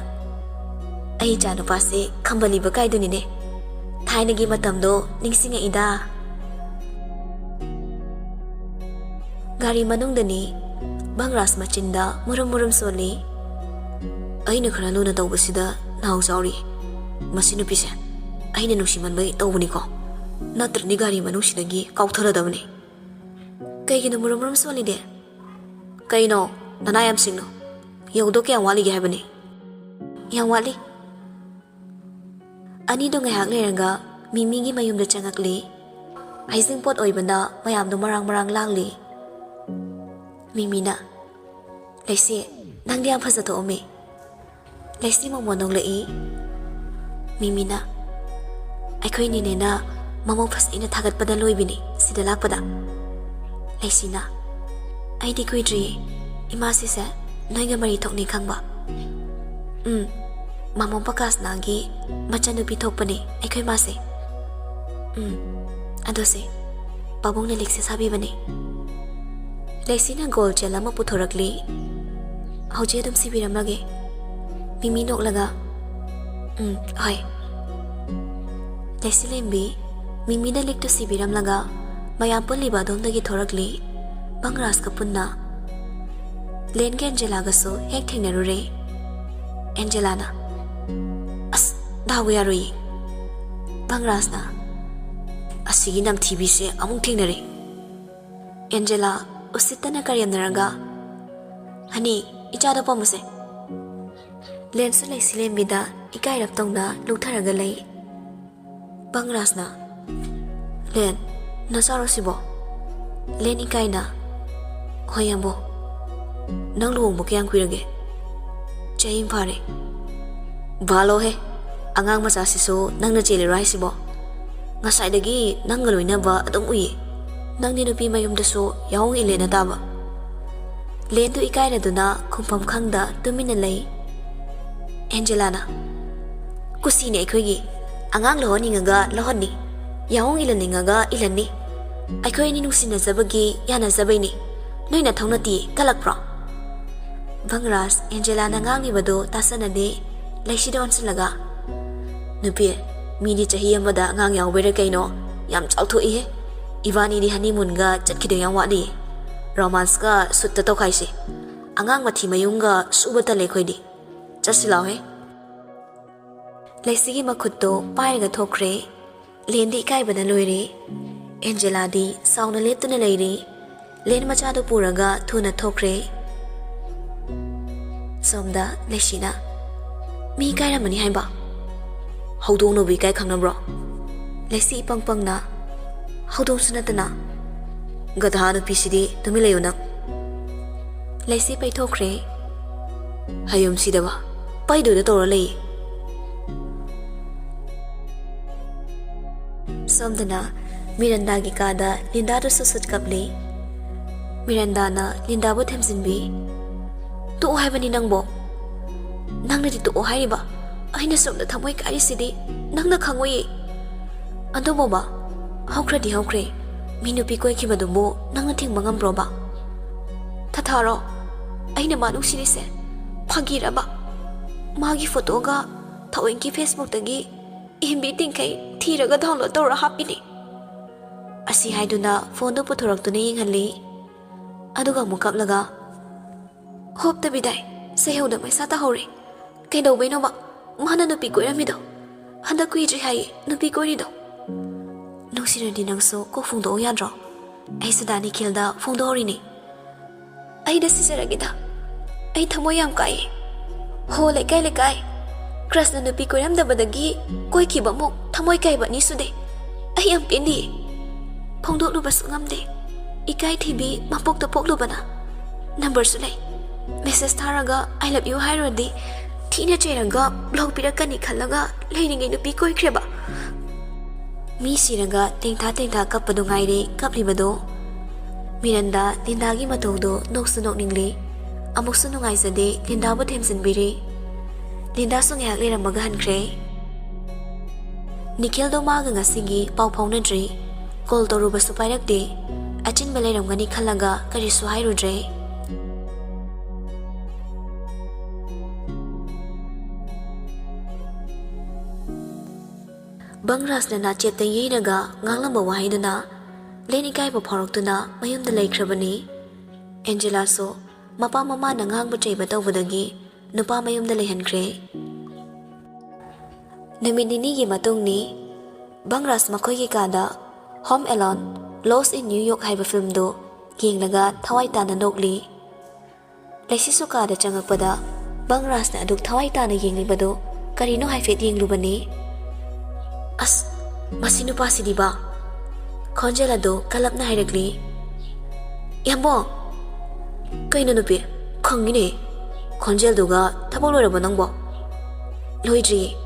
"ꯑꯩ ꯏꯆꯥ ꯅꯨꯄꯥꯁꯦ ꯈꯝꯕꯜꯂꯤꯕ ꯀꯥꯏꯗꯨꯅꯤꯅꯦ꯫ ꯊꯥꯏꯅꯒꯤ ꯃꯇꯝꯗꯣ ꯅꯤꯡꯁꯤꯡꯉꯛꯏꯗ꯫" ꯒꯥꯔꯤ ꯃꯅꯨꯡꯗꯅꯤ꯫ ꯚꯪꯔꯥꯖ ꯃꯆꯤꯟꯗ ꯃꯨꯔꯨꯝ ꯃꯨꯔꯨꯝ ꯁꯣꯜꯂꯤ꯫ "ꯑꯩꯅ ꯈꯔ ꯂꯨꯅ ꯇꯧꯕꯁꯤꯗ ꯅꯥꯎ ꯆꯥꯎꯔꯤ꯫ ꯃꯁꯤ ꯅꯨꯄꯤꯁꯦ ꯑꯩꯅ ꯅꯨꯡꯁꯤꯃꯟꯕꯒꯤ ꯇꯧꯕꯅꯤꯀꯣ꯫ ꯅꯠꯇ꯭ꯔꯗꯤ ꯒꯥꯔꯤ ꯃꯅꯨꯡꯁꯤꯗꯒꯤ ꯀꯥꯎꯊꯔꯗꯕꯅꯤ꯫" "ꯀꯩꯒꯤꯅꯣ ꯃꯨꯔꯨꯝ ꯃꯨꯔꯨꯝ ꯁꯣꯜꯂꯤꯗꯤ? ꯀꯩꯅꯣ, ꯅꯅꯥ ꯌꯥꯝ ꯁꯤꯡꯅꯣ꯫ ꯌꯧꯗꯧ ꯀꯌꯥꯝ ꯋꯥꯠꯂꯤꯒꯦ ꯍꯥꯏꯕꯅꯤ?" "ꯌꯥꯝ ꯋꯥꯠꯂꯤ꯫" ꯑꯅꯤꯗꯣ ꯉꯥꯏꯍꯥꯛ ꯂꯩꯔꯒ ꯃꯤꯃꯤꯒꯤ ꯃꯌꯨꯝꯗ ꯆꯪꯉꯛꯂꯤ꯫ ꯍꯩꯖꯤꯡꯄꯣꯠ ꯑꯣꯏꯕꯅ ꯃꯌꯥꯝꯗꯣ ꯃꯔꯥꯡ ꯃꯔꯥꯡ ꯂꯥꯡꯂꯤ꯫ ꯃꯤꯃꯤꯅ, "ꯂꯩꯁꯤ, ꯅꯪꯗꯤ ꯌꯥꯝ ꯐꯖꯊꯣꯛꯑꯝꯃꯤ꯫" ꯂꯩꯁꯤ ꯃꯣꯃꯣꯟ ꯅꯣꯛꯂꯛꯏ꯫ ꯃꯤꯃꯤꯅ, "ꯑꯩꯈꯣꯏ ꯅꯦꯅꯦꯅ ꯃꯃꯧ ꯐꯖꯅ ꯊꯥꯒꯠꯄꯗ ꯂꯣꯏꯕꯤꯅꯤ ꯁꯤꯗ ꯂꯥꯛꯄꯗ꯫" ꯂꯩꯁꯤꯅ, "ꯑꯩꯗꯤ ꯀꯨꯏꯗ꯭ꯔꯤꯌꯦ ꯏꯃꯥꯁꯤꯁꯦ ꯅꯣꯏꯒ ꯃꯔꯤ ꯊꯣꯛꯅꯤ ꯈꯪꯕ꯫" "ꯎꯝ, ꯃꯃꯣ ꯄꯀꯥꯁꯅꯥꯒꯤ ꯃꯆꯟꯅꯨꯄꯤ ꯊꯣꯛꯄꯅꯦ ꯑꯩꯈꯣꯏ ꯃꯥꯁꯦ꯫" "ꯎꯝ, ꯑꯗꯨꯁꯦ ꯄꯥꯕꯨꯡꯅ ꯂꯤꯛꯁꯦ ꯁꯥꯕꯤꯕꯅꯦ꯫" ꯂꯩꯁꯤꯅ ꯒꯣꯜ ꯆꯦꯜ ꯑꯃ ꯄꯨꯊꯣꯔꯛꯂꯤ꯫ "ꯍꯧꯖꯤꯛ ꯑꯗꯨꯝ ꯁꯤꯕꯤꯔꯝꯃꯒꯦ꯫" ꯃꯤꯃꯤ ꯅꯣꯛꯂꯒ, "ꯎꯝ, ꯍꯣꯏ꯫" ꯂꯩꯁꯤꯂꯦꯝꯕꯤ ꯃꯤꯃꯤꯅ ꯂꯤꯛꯇꯨ ꯁꯤꯕꯤꯔꯝꯂꯒ ꯃꯌꯥꯝ ꯄꯨꯜꯂꯤꯕ ꯑꯗꯣꯝꯗꯒꯤ ꯊꯣꯔꯛꯂꯤ꯫ ꯕꯪꯔꯥꯖꯀ ꯄꯨꯟꯅ ꯂꯦꯟꯒ ꯑꯦꯟꯖꯦꯂꯥꯒꯁꯨ ꯍꯦꯛ ꯊꯦꯡꯅꯔꯨꯔꯦ꯫ ꯑꯦꯟꯖꯦꯂꯥꯅ, "ꯑꯁ, ꯗꯥꯎ ꯌꯥꯔꯣꯏꯌꯦ꯫" ꯕꯪꯔꯥꯖꯅ, "ꯑꯁꯤꯒꯤ ꯅꯝꯊꯤꯕꯤꯁꯦ ꯑꯃꯨꯛ ꯊꯦꯡꯅꯔꯦ꯫" ꯑꯦꯟꯖꯦꯂꯥ ꯎꯁꯤꯠꯇꯅ ꯀꯔꯦꯝꯅꯔꯒ, "ꯍꯅꯤ, ꯏꯆꯥꯗ ꯄꯝꯃꯨꯁꯦ꯫" ꯂꯦꯟꯁꯨ ꯂꯩꯁꯤꯂꯦꯝꯕꯤꯗ ꯏꯀꯥꯏꯔꯞ ꯇꯧꯅ ꯂꯨꯛꯊꯔꯒ ꯂꯩ꯫ ꯕꯪꯔꯥꯖꯅ, "ꯂꯦꯟ, ꯅꯆꯥꯔꯣ ꯁꯤꯕꯣ?" ꯂꯦꯟ ꯏꯀꯥꯏꯅ, "ꯍꯣꯏ, ꯌꯥꯝꯕꯣ꯫" "ꯅꯪ ꯂꯨꯍꯣꯡꯕ ꯀꯌꯥꯝ ꯀꯨꯏꯔꯒꯦ?" "ꯆꯍꯤ ꯑꯃ ꯐꯥꯔꯦ꯫" "ꯕꯥꯂꯣꯍꯦ, ꯑꯉꯥꯡ ꯃꯆꯥꯁꯤꯁꯨ ꯅꯪꯅ ꯆꯦꯜꯂꯤꯔꯣ ꯍꯥꯏꯁꯤꯕꯣ? ꯉꯁꯥꯏꯗꯒꯤ ꯅꯪꯒ ꯂꯣꯏꯅꯕ ꯑꯗꯨꯝ ꯎꯏꯌꯦ꯫ ꯅꯪꯗꯤ ꯅꯨꯄꯤ ꯃꯌꯨꯝꯗꯁꯨ ꯌꯥꯍꯣꯡ ꯏꯜꯂꯦꯅ ꯇꯥꯕ꯫" ꯂꯦꯟꯗꯨ ꯏꯀꯥꯏꯔꯗꯨꯅ ꯈꯨꯝꯐꯝ ꯈꯪꯗ ꯇꯨꯃꯤꯟꯅ ꯂꯩ꯫ ꯑꯦꯟꯖꯦꯂꯥꯅ, "ꯀꯨꯁꯤꯅꯦ ꯑꯩꯈꯣꯏꯒꯤ꯫ ꯑꯉꯥꯡ ꯂꯧꯍꯟꯅꯤꯡꯉꯒ ꯂꯧꯍꯟꯅꯤ, ꯌꯥꯍꯣꯡ ꯏꯜꯍꯟꯅꯤꯡꯉꯒ ꯏꯜꯍꯟꯅꯤ꯫ ꯑꯩꯈꯣꯏ ꯑꯅꯤ ꯅꯨꯡꯁꯤꯅꯖꯕꯒꯤ ꯌꯥꯅꯖꯕꯩꯅꯤ꯫ ꯅꯣꯏ ꯅꯊꯧ ꯅꯠꯇꯤꯌꯦ, ꯀꯜꯂꯛꯄ꯭ꯔꯣ?" ꯕꯪꯔꯥꯖ ꯑꯦꯟꯖꯦꯂꯥꯅ ꯉꯥꯡꯉꯤꯕꯗꯨ ꯇꯥꯁꯟꯅꯗꯦ꯫ ꯂꯩꯁꯤꯗ ꯑꯣꯟꯁꯤꯜꯂꯒ, "ꯅꯨꯄꯤ, ꯃꯤꯗꯤ ꯆꯍꯤ ꯑꯃꯗ ꯑꯉꯥꯡ ꯌꯥꯎꯕꯩꯔꯥ ꯀꯩꯅꯣ ꯌꯥꯝ ꯆꯥꯎꯊꯣꯛꯏꯍꯦ꯫ ꯏꯕꯥꯅꯤꯗꯤ ꯍꯅꯤꯃꯨꯟꯒ ꯆꯠꯈꯤꯗꯣꯏ ꯌꯥꯝ ꯋꯥꯠꯂꯤ꯫ ꯔꯣꯃꯥꯟꯁꯀ ꯁꯨꯠꯇ ꯇꯧꯈꯥꯏꯁꯤ꯫ ꯑꯉꯥꯡ ꯃꯊꯤ ꯃꯌꯨꯡꯒ ꯁꯨꯕ ꯇꯜꯂꯦ ꯑꯩꯈꯣꯏꯗꯤ꯫ ꯆꯠꯁꯤ ꯂꯥꯎꯍꯦ꯫" ꯂꯩꯁꯤꯒꯤ ꯃꯈꯨꯠꯇꯣ ꯄꯥꯏꯔꯒ ꯊꯣꯛꯈ꯭ꯔꯦ꯫ ꯂꯦꯟꯗꯤ ꯏꯀꯥꯏꯕꯅ ꯂꯣꯏꯔꯦ꯫ ꯑꯦꯟꯖꯦꯂꯥꯗꯤ ꯁꯥꯎꯅ ꯂꯦꯞꯇꯨꯅ ꯂꯩꯔꯦ꯫ ꯂꯦꯟ ꯃꯆꯥꯗꯨ ꯄꯨꯔꯒ ꯊꯨꯅ ꯊꯣꯛꯈ꯭ꯔꯦ꯫ ꯁꯣꯝꯗ ꯂꯩꯁꯤꯅ, "ꯃꯤ ꯏꯀꯥꯏꯔꯝꯃꯅꯤ ꯍꯥꯏꯕ?" "ꯍꯧꯗꯣꯡꯅꯕꯨ ꯏꯀꯥꯏ ꯈꯪꯅꯕ꯭ꯔꯣ?" ꯂꯩꯁꯤ ꯏꯄꯪ ꯄꯪꯅ, "ꯍꯧꯗꯣꯡꯁꯨ ꯅꯠꯇꯅ꯫" "ꯒꯙꯥ ꯅꯨꯄꯤꯁꯤꯗꯤ, ꯇꯨꯃꯤꯟ ꯂꯩꯌꯨ ꯅꯪ꯫" ꯂꯩꯁꯤ ꯄꯩꯊꯣꯛꯈ꯭ꯔꯦ꯫ "ꯍꯌꯨꯝ ꯁꯤꯗꯕ, ꯄꯩꯗꯣꯏꯗ ꯇꯧꯔ ꯂꯩꯌꯦ꯫" ꯁꯣꯝꯗꯅ ꯃꯤꯔꯟꯗꯥꯒꯤ ꯀꯥꯗ ꯂꯤꯟꯗꯥꯗꯨꯁꯨ ꯁꯨꯠ ꯀꯞꯂꯤ꯫ ꯃꯤꯔꯟꯗꯥꯅ ꯂꯤꯟꯗꯥꯕꯨ ꯊꯦꯝꯖꯤꯟꯕꯤ꯫ "ꯇꯣꯛꯑꯣ ꯍꯥꯏꯕꯅꯤ ꯅꯪꯕꯣ꯫ ꯅꯪꯅꯗꯤ ꯇꯣꯛꯑꯣ ꯍꯥꯏꯔꯤꯕ꯫ ꯑꯩꯅ ꯁꯣꯝꯗ ꯊꯃꯣꯏ ꯀꯥꯏꯔꯤꯁꯤꯗꯤ ꯅꯪꯅ ꯈꯪꯉꯣꯏꯌꯦ꯫ ꯑꯗꯨꯕꯨꯕ, ꯍꯧꯈ꯭ꯔꯗꯤ ꯍꯧꯈ꯭ꯔꯦ꯫ ꯃꯤ ꯅꯨꯄꯤ ꯀꯣꯏꯈꯤꯕꯗꯨꯕꯨ ꯅꯪꯅ ꯊꯤꯡꯕ ꯉꯝꯕ꯭ꯔꯣꯕ? ꯊꯥꯊꯥꯔꯣ, ꯑꯩꯅ ꯃꯥ ꯅꯨꯡꯁꯤꯔꯤꯁꯦ ꯐꯥꯒꯤꯔꯕ?" ꯃꯥꯒꯤ ꯐꯣꯇꯣꯒ ꯊꯑꯣꯏꯀꯤ Facebookꯇꯒꯤ ꯏꯟꯕꯤ ꯇꯤꯡꯈꯩ ꯊꯤꯔꯒ download ꯇꯧꯔ ꯍꯥꯞꯄꯤꯅꯦ꯫ ꯑꯁꯤ ꯍꯥꯏꯗꯨꯅ ꯐꯣꯟꯗꯨ ꯄꯨꯊꯣꯔꯛꯇꯨꯅ ꯌꯦꯡꯍꯜꯂꯤ꯫ ꯑꯗꯨꯒ ꯑꯃꯨꯛ ꯀꯞꯂꯒ, "ꯍꯣꯞꯇꯕꯤꯗꯥꯏ, ꯁꯩꯍꯧꯗ ꯃꯩꯁꯥ ꯇꯥꯍꯧꯔꯦ꯫ ꯀꯩꯗꯧꯕꯩꯅꯣꯕ ꯃꯥꯅ ꯅꯨꯄꯤ ꯀꯣꯏꯔꯝꯃꯤꯗꯣ? ꯍꯟꯗꯛ ꯀꯨꯏꯗ꯭ꯔꯤ ꯍꯥꯏꯌꯦ ꯅꯨꯄꯤ ꯀꯣꯏꯔꯤꯗꯣ꯫" "ꯅꯨꯡꯁꯤꯔꯗꯤ ꯅꯪꯁꯨ ꯀꯣꯛ ꯐꯣꯡꯗꯣꯛꯎ ꯌꯥꯗ꯭ꯔꯣ? ꯑꯩꯁꯨ ꯗꯥ ꯅꯤꯈꯤꯜꯗ ꯐꯣꯡꯗꯣꯛꯍꯧꯔꯤꯅꯦ꯫" "ꯑꯩꯗ ꯁꯤꯖꯔꯒꯦꯗ꯫ ꯑꯩ ꯊꯃꯣꯏ ꯌꯥꯝ ꯀꯥꯏꯌꯦ꯫ ꯍꯣ, ꯂꯩꯀꯥꯏ ꯂꯩꯀꯥꯏ꯫ ꯀ꯭ꯔꯁꯅ ꯅꯨꯄꯤ ꯀꯣꯏꯔꯝꯗꯕꯗꯒꯤ ꯀꯣꯏꯈꯤꯕ ꯑꯃꯨꯛ ꯊꯃꯣꯏ ꯀꯥꯏꯕ ꯑꯅꯤ ꯁꯨꯗꯦ꯫ ꯑꯩ ꯌꯥꯝ ꯄꯦꯟꯗꯤꯌꯦ꯫ ꯐꯣꯡꯗꯣꯛꯂꯨꯕꯁꯨ ꯉꯝꯗꯦ꯫ ꯏꯀꯥꯏ ꯊꯤꯕꯤ ꯃꯄꯣꯛꯇ ꯄꯣꯛꯂꯨꯕꯅ꯫ ꯅꯝꯕꯔꯁꯨ ꯂꯩ꯫ ꯃꯦꯁꯦꯖ ꯊꯥꯔꯒ I love you ꯍꯥꯏꯔꯨꯔꯗꯤ ꯊꯤꯅ ꯆꯩꯔꯒ ꯕ꯭ꯂꯣꯛ ꯄꯤꯔꯛꯀꯅꯤ ꯈꯜꯂꯒ ꯂꯩꯔꯤꯉꯩ ꯅꯨꯄꯤ ꯀꯣꯏꯈ꯭ꯔꯦꯕ꯫" ꯃꯤ ꯁꯤꯔꯒ ꯇꯦꯡꯊꯥ ꯇꯦꯡꯊꯥ ꯀꯞꯄꯗꯨ ꯉꯥꯏꯔꯦ ꯀꯞꯂꯤꯕꯗꯣ꯫ ꯃꯤꯔꯟꯗꯥ ꯂꯤꯟꯗꯥꯒꯤ ꯃꯇꯧꯗꯣ ꯅꯣꯛꯁꯨ ꯅꯣꯛꯅꯤꯡꯂꯤ꯫ ꯑꯃꯨꯛꯁꯨ ꯅꯨꯡꯉꯥꯏꯖꯗꯦ ꯂꯤꯟꯗꯥꯕꯨ ꯊꯦꯝꯖꯤꯟꯕꯤꯔꯤ꯫ ꯂꯤꯟꯗꯥꯁꯨ ꯉꯥꯏꯍꯥꯛ ꯂꯩꯔꯝꯃꯒ ꯍꯟꯈ꯭ꯔꯦ꯫ ꯅꯤꯈꯤꯜꯗꯣ ꯃꯥꯒ ꯉꯁꯤꯒꯤ ꯄꯥꯎ ꯐꯥꯎꯅꯗ꯭ꯔꯤ꯫ ꯀꯣꯜ ꯇꯧꯔꯨꯕꯁꯨ ꯄꯥꯏꯔꯛꯇꯦ꯫ ꯑꯆꯤꯟꯕ ꯂꯩꯔꯝꯒꯅꯤ ꯈꯜꯂꯒ ꯀꯔꯤꯁꯨ ꯍꯥꯏꯔꯨꯗ꯭ꯔꯦ꯫ ꯕꯪꯔꯥꯖꯅ ꯅꯥꯆꯦꯞꯇ ꯌꯩꯔꯒ ꯉꯥꯡꯂꯝꯕ ꯋꯥꯍꯩꯗꯨꯅ ꯂꯦꯟ ꯏꯀꯥꯏꯕ ꯐꯥꯎꯔꯛꯇꯨꯅ ꯃꯌꯨꯝꯗ ꯂꯩꯈ꯭ꯔꯕꯅꯤ꯫ ꯑꯦꯟꯖꯦꯂꯥꯁꯨ ꯃꯄꯥ ꯃꯃꯥꯅ ꯉꯥꯡꯕ ꯆꯩꯕ ꯇꯧꯕꯗꯒꯤ ꯅꯨꯄꯥ ꯃꯌꯨꯝꯗ ꯂꯩꯍꯟꯈ꯭ꯔꯦ꯫ ꯅꯨꯃꯤꯠ ꯅꯤꯅꯤꯒꯤ ꯃꯇꯨꯡꯅꯤ꯫ ꯕꯪꯔꯥꯖ ꯃꯈꯣꯏꯒꯤ ꯀꯥꯗ Home Alone, Lost in New York ꯍꯥꯏꯕ ꯐꯤꯂꯝꯗꯨ ꯌꯦꯡꯂꯒ ꯊꯋꯥꯏ ꯇꯥꯅ ꯅꯣꯛꯂꯤ꯫ ꯂꯩꯁꯤꯁꯨ ꯀꯥꯗ ꯆꯪꯉꯛꯄꯗ ꯕꯪꯔꯥꯖꯅ ꯑꯗꯨꯛ ꯊꯋꯥꯏ ꯇꯥꯅ ꯌꯦꯡꯂꯤꯕꯗꯨ ꯀꯔꯤꯅꯣ ꯍꯥꯏꯐꯦꯠ ꯌꯦꯡꯂꯨꯕꯅꯤ꯫ "ꯑꯁ, ꯃꯁꯤ ꯅꯨꯄꯥꯁꯤꯗꯤꯕ!" ꯈꯣꯟꯖꯦꯜ ꯑꯗꯨ ꯀꯜꯂꯞꯅ ꯍꯥꯏꯔꯛꯂꯤ꯫ "ꯌꯥꯝꯕꯣ!" "ꯀꯩꯅꯣ ꯅꯨꯄꯤ? ꯈꯪꯉꯤꯅꯦ꯫ ꯈꯣꯟꯖꯦꯜꯗꯨꯒ ꯊꯕꯛ ꯂꯣꯏꯔꯕꯣ ꯅꯪꯕꯣ?" "ꯂꯣꯏꯗ꯭ꯔꯤꯌꯦ꯫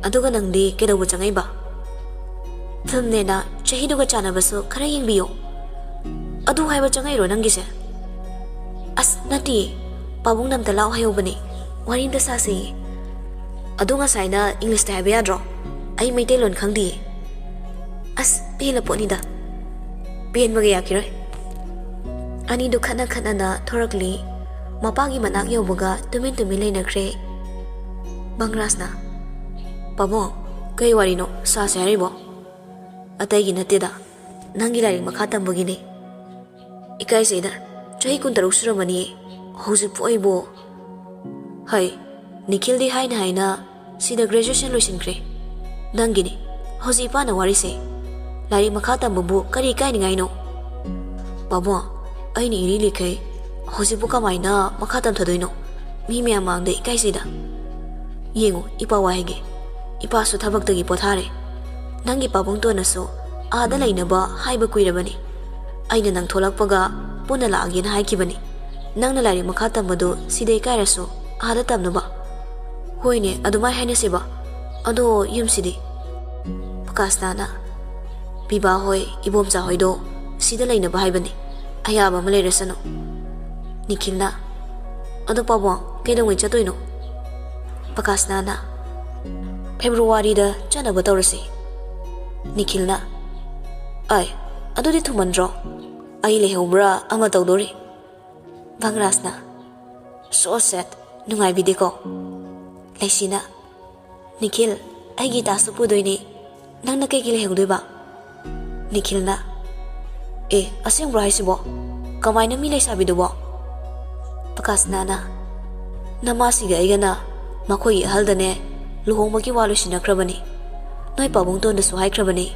ꯑꯗꯨꯒ ꯅꯪꯗꯤ ꯀꯩꯗꯧꯕ ꯆꯪꯉꯛꯏꯕ?" "ꯐꯤꯂꯝꯅꯦꯅ ꯆꯍꯤꯗꯨꯒ ꯆꯥꯟꯅꯕꯁꯨ ꯈꯔ ꯌꯦꯡꯕꯤꯌꯣ꯫" "ꯑꯗꯨ ꯍꯥꯏꯕ ꯆꯪꯉꯛꯏꯔꯣ ꯅꯪꯒꯤꯁꯦ?" "ꯑꯁ, ꯅꯠꯇꯤꯌꯦ꯫ ꯄꯥꯕꯨꯡꯅ ꯑꯝꯇ ꯂꯥꯛꯑꯣ ꯍꯥꯏꯍꯧꯕꯅꯦ꯫ ꯋꯥꯔꯤ ꯑꯝꯇ ꯁꯥꯁꯦꯌꯦ꯫" "ꯑꯗꯨ ꯉꯁꯥꯏꯅ ꯏꯪꯂꯤꯁꯇ ꯍꯥꯏꯕ ꯌꯥꯗ꯭ꯔꯣ? ꯑꯩ ꯃꯩꯇꯩꯂꯣꯟ ꯈꯪꯗꯤꯌꯦ꯫" "ꯑꯁ, ꯄꯦꯜꯂ ꯄꯣꯠꯅꯤꯗ꯫" ꯄꯦꯟꯕꯒ ꯌꯥꯈꯤꯔꯣꯏ꯫ ꯑꯅꯤꯗꯨ ꯈꯠꯅ ꯈꯠꯅꯅ ꯊꯣꯔꯛꯂꯤ꯫ ꯃꯄꯥꯒꯤ ꯃꯅꯥꯛ ꯌꯧꯕꯒ ꯇꯨꯃꯤꯟ ꯇꯨꯃꯤꯟ ꯂꯩꯅꯈ꯭ꯔꯦ꯫ ꯄꯪꯔꯥꯖꯅ, "ꯄꯥꯕꯨꯡ, ꯀꯩ ꯋꯥꯔꯤꯅꯣ ꯁꯥꯁꯦ ꯍꯥꯏꯔꯤꯕꯣ?" "ꯑꯇꯩꯒꯤ ꯅꯠꯇꯦꯗ, ꯅꯪꯒꯤ ꯂꯥꯏꯔꯤꯛ ꯃꯈꯥ ꯇꯝꯕꯒꯤꯅꯦ꯫ ꯏꯀꯥꯏꯖꯩꯗ, ꯆꯍꯤ ꯀꯨꯟꯇꯔꯨꯛ ꯁꯨꯔꯝꯃꯅꯤꯌꯦ꯫ ꯍꯧꯖꯤꯛꯄꯨ ꯑꯩꯕꯨ..." "ꯍꯩ, ꯅꯤꯈꯤꯜꯗꯤ ꯍꯥꯏꯅ ꯍꯥꯏꯅ ꯁꯤꯗ graduation ꯂꯣꯏꯁꯤꯟꯈ꯭ꯔꯦ꯫ ꯅꯪꯒꯤꯅꯤ ꯍꯧꯖꯤꯛ ꯏꯄꯥꯅ ꯋꯥꯔꯤꯁꯦ꯫ ꯂꯥꯏꯔꯤꯛ ꯃꯈꯥ ꯇꯝꯕꯕꯨ ꯀꯔꯤ ꯏꯀꯥꯏꯅꯤꯡꯉꯥꯏꯅꯣ?" "ꯄꯥꯕꯨꯡ, ꯑꯩꯅ ꯏꯔꯤ ꯂꯤꯈꯩ ꯍꯧꯖꯤꯛꯄꯨ ꯀꯃꯥꯏꯅ ꯃꯈꯥ ꯇꯝꯊꯗꯣꯏꯅꯣ? ꯃꯤ ꯃꯌꯥꯝ ꯃꯥꯡꯗ ꯏꯀꯥꯏꯖꯩꯗ꯫ ꯌꯦꯡꯉꯨ, ꯏꯄꯥ ꯋꯥꯍꯩꯒꯤ, ꯏꯄꯥꯁꯨ ꯊꯕꯛꯇꯒꯤ ꯄꯣꯊꯥꯔꯦ꯫ ꯅꯪꯒꯤ ꯄꯥꯕꯨꯡ ꯇꯣꯟꯅꯁꯨ ꯑꯥꯗ ꯂꯩꯅꯕ ꯍꯥꯏꯕ ꯀꯨꯏꯔꯕꯅꯤ꯫ ꯑꯩꯅ ꯅꯪ ꯊꯣꯛꯂꯛꯄꯒ ꯄꯨꯟꯅ ꯂꯥꯛꯑꯒꯦꯅ ꯍꯥꯏꯈꯤꯕꯅꯤ꯫ ꯅꯪꯅ ꯂꯥꯏꯔꯤꯛ ꯃꯈꯥ ꯇꯝꯕꯗꯨ ꯁꯤꯗ ꯏꯀꯥꯏꯔꯁꯨ ꯑꯥꯗ ꯇꯝꯅꯕ꯫" "ꯍꯣꯏꯅꯦ, ꯑꯗꯨꯃꯥꯏ ꯍꯥꯏꯅꯁꯦꯕ꯫ ꯑꯗꯣ ꯌꯨꯝꯁꯤꯗꯤ?" ꯄ꯭ꯔꯀꯥꯁꯅꯥꯅ, "ꯕꯤꯕꯥ ꯍꯣꯏ, ꯏꯕꯣꯝꯆꯥ ꯍꯣꯏꯗꯣ ꯁꯤꯗ ꯂꯩꯅꯕ ꯍꯥꯏꯕꯅꯤ꯫ ꯑꯌꯥꯕ ꯑꯃ ꯂꯩꯔꯁꯅꯨ꯫" ꯅꯤꯈꯤꯜꯅ, "ꯑꯗꯣ ꯄꯥꯕꯨꯡ, ꯀꯩꯗꯧꯉꯩ ꯆꯠꯇꯣꯏꯅꯣ?" ꯄ꯭ꯔꯀꯥꯁꯅꯥꯅ, "ꯐꯦꯕ꯭ꯔꯨꯋꯥꯔꯤꯗ ꯆꯠꯅꯕ ꯇꯧꯔꯁꯤ꯫" ꯅꯤꯈꯤꯜꯅ, "ꯑꯥꯏ, ꯑꯗꯨꯗꯤ ꯊꯨꯃꯟꯗ꯭ꯔꯣ? ꯑꯩ ꯂꯩꯍꯧꯕ꯭ꯔꯥ ꯑꯃ ꯇꯧꯗꯣꯔꯤ꯫" ꯚꯪꯔꯥꯖꯅ, "So sad, ꯅꯨꯡꯉꯥꯏꯕꯤꯗꯦꯀꯣ꯫" ꯂꯩꯁꯤꯅ, "ꯅꯤꯈꯤꯜ, ꯑꯩꯒꯤ ꯇꯥꯁꯨ ꯄꯨꯗꯣꯏꯅꯦ, ꯅꯪꯅ ꯀꯩꯒꯤ ꯂꯩꯍꯧꯗꯣꯏꯕ?" ꯅꯤꯈꯤꯜꯅ, "ꯑꯦ, ꯑꯁꯦꯡꯕ꯭ꯔꯣ ꯍꯥꯏꯁꯤꯕꯣ? ꯀꯃꯥꯏꯅ ꯃꯤ ꯂꯩꯁꯥꯕꯤꯗꯨꯕꯣ?" ꯄ꯭ꯔꯀꯥꯁꯅꯥꯅ, "ꯅꯃꯥꯁꯤꯒ ꯑꯩꯒꯅ ꯃꯈꯣꯏꯒꯤ ꯑꯍꯜꯗꯅꯦ ꯂꯨꯍꯣꯡꯕꯒꯤ ꯋꯥ ꯂꯣꯏꯁꯤꯟꯅꯈ꯭ꯔꯕꯅꯤ꯫ ꯅꯣꯏ ꯄꯥꯕꯨꯡ ꯇꯣꯟꯗꯁꯨ ꯍꯥꯏꯈ꯭ꯔꯕꯅꯤ꯫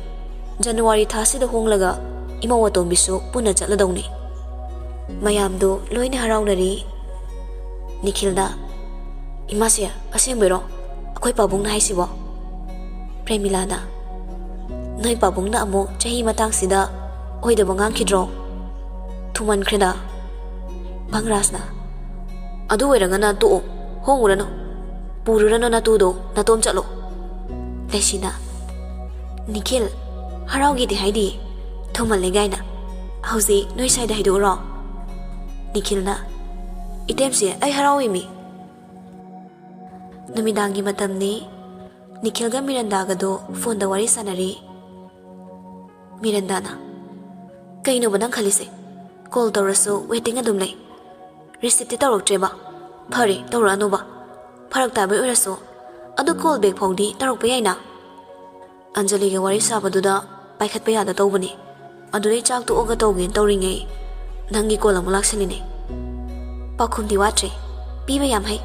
ꯖꯅꯋꯥꯔꯤ ꯊꯥꯁꯤꯗ ꯍꯣꯡꯂꯒ ꯏꯃꯧ ꯑꯇꯣꯝꯕꯤꯁꯨ ꯄꯨꯟꯅ ꯆꯠꯂꯗꯧꯅꯤ꯫" ꯃꯌꯥꯝꯗꯨ ꯂꯣꯏꯅ ꯍꯔꯥꯎꯅꯔꯤ꯫ ꯅꯤꯈꯤꯜꯅ, "ꯏꯃꯥꯁꯦ, ꯑꯁꯦꯡꯕꯩꯔꯣ ꯑꯩꯈꯣꯏ ꯄꯥꯕꯨꯡꯅ ꯍꯥꯏꯁꯤꯕꯣ?" ꯄ꯭ꯔꯦꯃꯤꯂꯥꯅ, "ꯅꯣꯏ ꯄꯥꯕꯨꯡꯅ ꯑꯃꯨꯛ ꯆꯍꯤ ꯃꯇꯥꯡꯁꯤꯗ ꯑꯣꯏꯗꯕ ꯉꯥꯡꯈꯤꯗ꯭ꯔꯣ? ꯊꯨꯃꯟꯈ꯭ꯔꯦꯗ꯫" ꯚꯪꯔꯥꯖꯅ, "ꯑꯗꯨ ꯑꯣꯏꯔꯒꯅ ꯇꯣꯛꯑꯣ, ꯍꯣꯡꯉꯨꯔꯅꯨ, ꯄꯨꯔꯨꯔꯅꯨ ꯅꯇꯨꯗꯣ, ꯅꯇꯣꯝ ꯆꯠꯂꯣ꯫" ꯂꯩꯁꯤꯅ, "ꯅꯤꯈꯤꯜ, ꯍꯔꯥꯎꯒꯦꯗꯤ ꯍꯥꯏꯗꯤ, ꯊꯨꯃꯜꯂꯦ ꯒꯥꯏꯅ꯫ ꯍꯧꯖꯤꯛ ꯅꯣꯏ ꯁ꯭ꯋꯥꯏꯗ ꯍꯥꯏꯗꯣꯛꯎꯔꯣ?" ꯅꯤꯈꯤꯜꯅ, "ꯏꯇꯦꯝꯁꯦ, ꯑꯩ ꯍꯔꯥꯎꯏꯃꯤ꯫" ꯅꯨꯃꯤꯗꯥꯡꯒꯤ ꯃꯇꯝꯅꯤ꯫ ꯅꯤꯈꯤꯜꯒ ꯃꯤꯔꯟꯗꯥꯒꯗꯣ ꯐꯣꯟꯗ ꯋꯥꯔꯤ ꯁꯥꯟꯅꯔꯤ꯫ ꯃꯤꯔꯟꯗꯥꯅ, "ꯀꯩꯅꯣꯕ ꯅꯪ ꯈꯜꯂꯤꯁꯦ? ꯀꯣꯜ ꯇꯧꯔꯁꯨ ꯋꯦꯇꯤꯡ ꯑꯗꯨꯝ ꯂꯩ꯫ ꯔꯤꯁꯤꯞꯇꯤ ꯇꯧꯔꯛꯇ꯭ꯔꯦꯕ꯫ ꯐꯔꯦ, ꯇꯧꯔꯛꯑꯅꯨꯕ꯫ ꯐꯔꯛ ꯇꯥꯕꯩ ꯑꯣꯏꯔꯁꯨ ꯑꯗꯨ call back ꯐꯥꯎꯗꯤ ꯇꯧꯔꯛꯄ ꯌꯥꯏꯅ꯫ ꯑꯟꯖꯂꯤꯒ ꯋꯥꯔꯤ ꯁꯥꯕꯗꯨꯗ ꯄꯥꯏꯈꯠꯄ ꯌꯥꯗ ꯇꯧꯕꯅꯤ꯫ ꯑꯗꯨꯗꯩ ꯆꯥꯛ ꯇꯣꯛꯑꯒ ꯇꯧꯒꯦꯅ ꯇꯧꯔꯤꯉꯩ ꯅꯪꯒꯤ call ꯑꯃꯨꯛ ꯂꯥꯛꯁꯜꯂꯤꯅꯦ꯫ ꯄꯥꯎꯈꯨꯝꯗꯤ ꯋꯥꯠꯇ꯭ꯔꯦ, ꯄꯤꯕ ꯌꯥꯝ ꯍꯩ꯫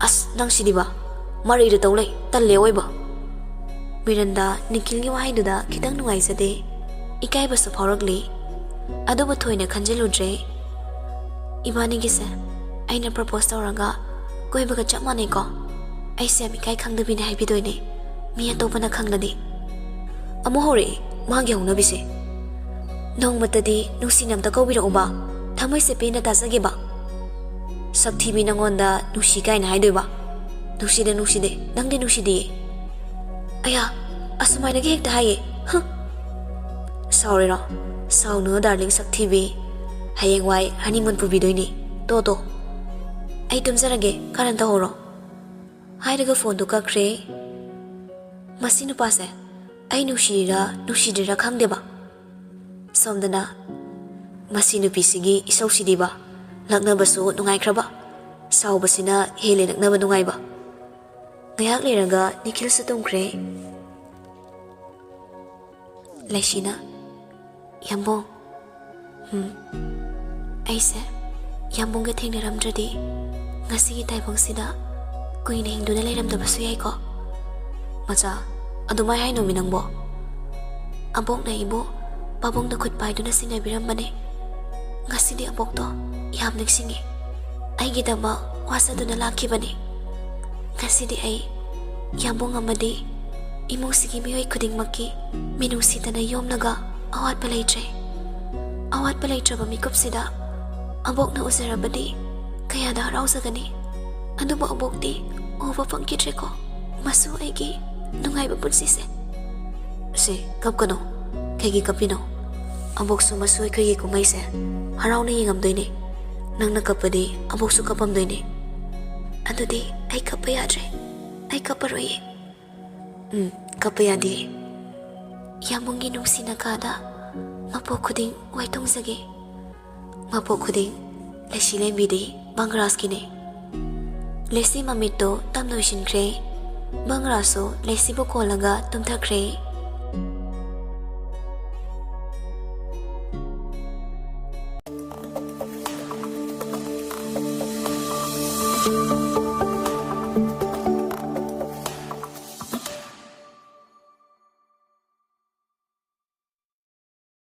ꯑꯁ, ꯅꯪꯁꯤꯗꯤꯕ, ꯃꯔꯩꯗ ꯇꯧ ꯂꯩ, ꯇꯜꯂꯦ ꯑꯑꯣꯏꯕ꯫ ꯃꯤꯔꯟꯗꯥ ꯅꯤꯈꯤꯜꯒꯤ ꯋꯥꯍꯩꯗꯨꯗ ꯈꯤꯇꯪ ꯅꯨꯡꯉꯥꯏꯖꯗꯦ, ꯏꯀꯥꯏꯕꯁꯨ ꯐꯥꯎꯔꯛꯂꯤ꯫ ꯑꯗꯨꯕꯨ ꯊꯣꯏꯅ ꯈꯟꯖꯤꯜꯂꯨꯗ꯭ꯔꯦ꯫ ꯏꯕꯥꯅꯤꯒꯤꯁꯦ ꯑꯩꯅ propose ꯇꯧꯔꯒ ꯀꯣꯏꯕꯒ ꯆꯞ ꯃꯥꯟꯅꯩꯀꯣ꯫ ꯑꯩꯁꯦ ꯌꯥꯝ ꯏꯀꯥꯏ ꯈꯪꯗꯕꯤꯅꯦ ꯍꯥꯏꯕꯤꯗꯣꯏꯅꯦ, ꯃꯤ ꯑꯇꯣꯞꯄꯅ ꯈꯪꯂꯗꯤ꯫ ꯑꯃꯨꯛ ꯍꯧꯔꯛꯑꯦ ꯃꯥꯒꯤ ꯍꯧꯅꯕꯤꯁꯦ꯫ ꯅꯣꯡꯃꯇꯗꯤ ꯅꯨꯡꯁꯤꯅ ꯑꯝꯇ ꯀꯧꯕꯤꯔꯛꯎꯕ, ꯊꯃꯣꯏꯁꯦ ꯄꯦꯟꯅ ꯇꯥꯖꯒꯦꯕ꯫ ꯁꯛꯊꯤꯕꯤ, ꯅꯉꯣꯟꯗ ꯅꯨꯡꯁꯤ ꯀꯥꯏꯅ ꯍꯥꯏꯗꯣꯏꯕ? ꯅꯨꯡꯁꯤꯗꯦ, ꯅꯨꯡꯁꯤꯗꯦ, ꯅꯪꯗꯤ ꯅꯨꯡꯁꯤꯗꯤꯌꯦ꯫ ꯑꯌꯥ, ꯑꯁꯨꯃꯥꯏꯅꯒ ꯍꯦꯛꯇ ꯍꯥꯏꯌꯦ꯫ ꯍꯨꯝ꯫ ꯁꯥꯎꯔꯤꯔꯣ? ꯁꯥꯎꯅꯨ darling ꯁꯛꯊꯤꯕꯤ꯫ ꯍꯌꯦꯡꯋꯥꯏ honeymoon ꯄꯨꯕꯤꯗꯣꯏꯅꯤ꯫ ꯇꯣ, ꯇꯣ꯫ ꯑꯩ ꯇꯨꯝꯖꯔꯒꯦ, ꯀꯔꯟ ꯇꯧꯍꯧꯔꯣ꯫ ꯍꯥꯏꯔꯒ phoneꯗꯨ ꯀꯛꯈ꯭ꯔꯦ꯫ ꯃꯁꯤ ꯅꯨꯄꯥꯁꯦ ꯑꯩ ꯅꯨꯡꯁꯤꯔꯤꯔꯥ ꯅꯨꯡꯁꯤꯗ꯭ꯔꯤꯔꯥ ꯈꯪꯗꯦꯕ꯫ ꯁꯣꯝꯗꯅ ꯃꯁꯤ ꯅꯨꯄꯤꯁꯤꯒꯤ ꯏꯁꯧꯁꯤꯗꯤꯕ꯫ ꯂꯛꯅꯕꯁꯨ ꯅꯨꯡꯉꯥꯏꯈ꯭ꯔꯕ, ꯁꯥꯎꯕꯁꯤꯅ ꯍꯦꯜꯂꯦ ꯂꯛꯅꯕ ꯅꯨꯡꯉꯥꯏꯕ꯫ ꯉꯥꯏꯍꯥꯛ ꯂꯩꯔꯒ ꯅꯤꯈꯤꯜꯁꯨ ꯇꯨꯝꯈ꯭ꯔꯦ꯫ ꯂꯩꯁꯤꯅ, "ꯌꯥꯝꯕꯨꯡ, ꯎꯝ, ꯑꯩꯁꯦ ꯌꯥꯝꯕꯨꯡꯒ ꯊꯦꯡꯅꯔꯝꯗ꯭ꯔꯗꯤ ꯉꯁꯤꯒꯤ ꯇꯥꯏꯕꯪꯁꯤꯗ ꯀꯨꯏꯅ ꯍꯤꯡꯗꯨꯅ ꯂꯩꯔꯝꯗꯕꯁꯨ ꯌꯥꯏꯀꯣ?" "ꯃꯆꯥ, ꯑꯗꯨꯃꯥꯏ ꯍꯥꯏꯅꯣꯃꯤ ꯅꯪꯕꯣ?" "ꯑꯕꯣꯛꯅ ꯑꯩꯕꯨ ꯄꯥꯕꯨꯡꯗ ꯈꯨꯠ ꯄꯥꯏꯗꯨꯅ ꯁꯤꯟꯅꯕꯤꯔꯝꯕꯅꯦ꯫ ꯉꯁꯤꯗꯤ ꯑꯕꯣꯛꯇꯣ ꯌꯥꯝ ꯅꯤꯡꯁꯤꯡꯉꯤ꯫ ꯑꯩꯒꯤꯗꯃꯛ ꯋꯥꯖꯗꯨꯅ ꯂꯥꯛꯈꯤꯕꯅꯤ꯫ ꯉꯁꯤꯗꯤ ꯑꯩ ꯌꯥꯝꯕꯨꯡ ꯑꯃꯗꯤ ꯏꯃꯨꯡꯁꯤꯒꯤ ꯃꯤꯑꯣꯏ ꯈꯨꯗꯤꯡꯃꯛꯀꯤ ꯃꯤꯅꯨꯡꯁꯤꯗꯅ ꯌꯣꯝꯂꯒ ꯑꯋꯥꯠꯄ ꯂꯩꯇ꯭ꯔꯦ꯫ ꯑꯋꯥꯠꯄ ꯂꯩꯇ꯭ꯔꯕ ꯃꯤꯀꯨꯞꯁꯤꯗ ꯑꯕꯣꯛꯅ ꯎꯖꯔꯕꯗꯤ ꯀꯌꯥꯗ ꯍꯔꯥꯎꯖꯒꯅꯤ꯫ ꯑꯗꯨꯕꯨ ꯑꯕꯣꯛꯇꯤ ꯎꯕ ꯐꯪꯈꯤꯗ꯭ꯔꯦꯀꯣ꯫ ꯃꯁꯨ ꯑꯩꯒꯤ ꯅꯨꯡꯉꯥꯏꯕ ꯄꯨꯟꯁꯤꯁꯦ꯫" "ꯁꯦ, ꯀꯞꯀꯅꯣ꯫ ꯀꯩꯒꯤ ꯀꯞꯄꯤꯅꯣ? ꯑꯕꯣꯛꯁꯨ ꯃꯁꯨ ꯑꯩꯈꯣꯏꯒꯤ ꯀꯨꯝꯍꯩꯁꯦ ꯍꯔꯥꯎꯅ ꯌꯦꯡꯉꯝꯗꯣꯏꯅꯦ꯫ ꯅꯪꯅ ꯀꯞꯄꯗꯤ ꯑꯕꯣꯛꯁꯨ ꯀꯞꯄꯝꯗꯣꯏꯅꯦ꯫" "ꯑꯗꯨꯗꯤ ꯑꯩ ꯀꯞꯄ ꯌꯥꯗ꯭ꯔꯦ꯫ ꯑꯩ ꯀꯞꯄꯔꯣꯏꯌꯦ꯫" "ꯎꯝ, ꯀꯞꯄ ꯌꯥꯗꯦ꯫ ꯌꯥꯝꯕꯨꯡꯒꯤ ꯅꯨꯡꯁꯤꯅ ꯀꯥꯗ ꯃꯄꯣꯛ ꯈꯨꯗꯤꯡ ꯋꯥꯏ ꯇꯣꯡꯖꯒꯦ꯫ ꯃꯄꯣꯛ ꯈꯨꯗꯤꯡ ꯂꯩꯁꯤ ꯂꯦꯝꯕꯤꯗꯤ ꯕꯪꯒ꯭ꯔꯥꯁꯀꯤꯅꯦ꯫" ꯂꯦꯁꯤ ꯃꯃꯤꯠꯇꯨ ꯇꯞꯅ ꯎꯏꯁꯤꯟꯈ꯭ꯔꯦ꯫ ꯃꯪꯔꯥꯁꯨ ꯂꯦꯁꯤꯕꯨ ꯀꯣꯜꯂꯒ ꯇꯨꯝꯊꯈ꯭ꯔꯦ꯫